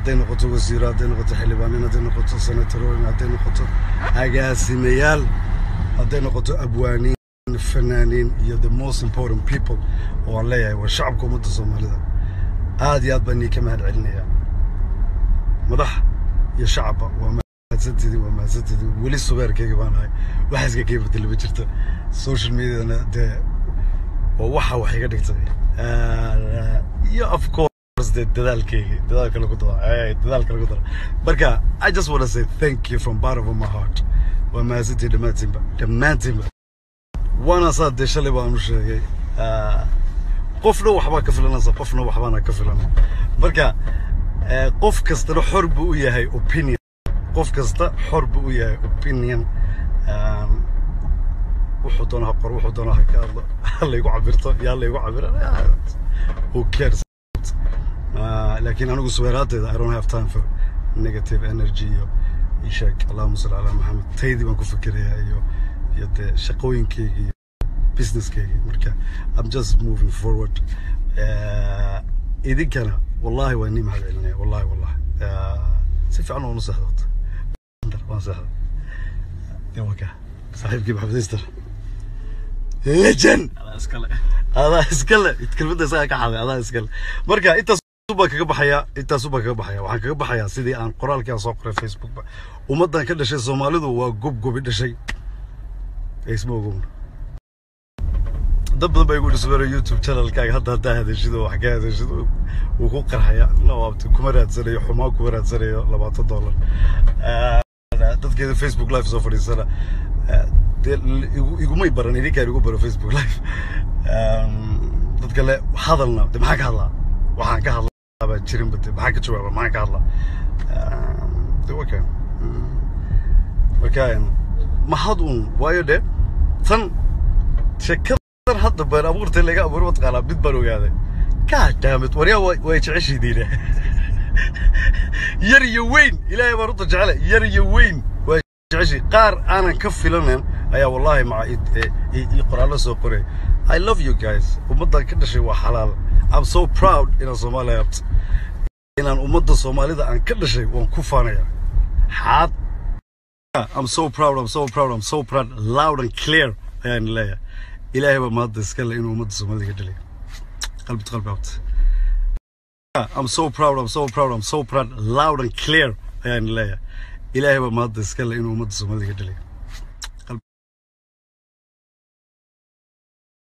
Hadday noqoto wasiiro, hadday noqoto xildhibaanin, hadday noqoto senatarooyin, hadday noqoto agaasimayaal, hadday noqoto abwaaniin, fanaaniin iyo the most important people oo aan leeyahay waa shacabka ummadda Soomaalida. Aad iyo aad baan nii ka mahad celinayaa, madax iyo shacabba. Waa mahadsantidiin, waa mahadsantidiin. Weli subeerkayga baan ahay, wax iska kay bedeli ma jirto. Social mediana dee waa waxa wax iga dhigtay iyo of course dee dadaalkayga, dadaalka lagu daro, dadaalka lagu daro. Marka I just want to say thank you from bottom of my heart. Waa mahadsantihiin dhammaantiinba, dhammaantiinba. Waana saa dee shalay baan u sheegay, qofna waxbaa ka filanaysa, qofna waxbaana ka filanay. Marka qof kastana xor buu u yahay opinion, qof kasta xor buu u yahay opinion. Wuxuu doona ha qoro, wuxuu doona ha ka hadlo, ha laygu cabirto, yaa laygu cabira, who cares? Laakiin anigu subeeraadteeda I don't have time for negative energy iyo isheeg. Allahuma salli calaa Maxamed. Taydii baan ku fikirayaa iyo dee shaqooyinkayga iyo businesskayga. Marka I'm just moving forward. Idinkana wallahi waa nii mahad celinaya, wallahi, wallahi. Si fiican waan u seexdood, waan seexday. Dee waa kaa saaxiibkii Maxamed Ister legend. Iskale. Adaa iskale, kelmadda isagaa ka xaday, adaa iskale. Marka intaas baan kaga baxayaa, intaas baan kaga baxaya. Waxaan kaga baxayaa sidii aan qoraalkii aan soo qoray Facebookba: ummaddan ka dhashay Soomaalidu waa gobgobi dhashay ee isma ogowna. Dad badan baa igu dhismara YouTube channelkaaga hadda haddaa hadashid oo wax ka hadashid wuu ku qarxaya. No, abti, kuma raadsanayo xumaan, kuma raadsanayo $20. Dadkeeda Facebook Live soo fadhiisana dee igumay baran, idinkaan igu baro Facebook Live. Dad kale hadalna de maxaan ka hadlaa? Waxaan ka hadlaa baan jirinba de maxaan ka jawaaba? Maxaan ka hadlaa? De waa kan. Marka mahad un waayo de tan sheekadan hadda been abuurta laga abuuray mataqaanaa. Mid baan ogaaday, god damn it, waryaa way jeceshiidiina, yar iyo weyn. Ilaahay baan runta jecele, yar iyo weyn waa jeceshi. Qaar aanan ka filanayn ayaa wallahi maca ii qoraallo soo qoray. I love you guys. Ummaddan ka dhashay waa xalaal. I'm so proud inaan Soomaaliya abto, inaan ummadda Soomaalida aan ka dhashay waan ku faanaya xaad. I'm so proud, I'm so proud, I'm so proud, loud and clear ayaan leeyahay. Ilaahay baa mahadda iska le inuu ummadda Soomaalida ka dhalay. Qalbi to qalbi abto. I'm so proud, I'm so proud, I'm so proud, loud and clear ayaan leeyahay. Ilaahay baa mahadda iska le inuu ummadda Soomaalida ka dhalay.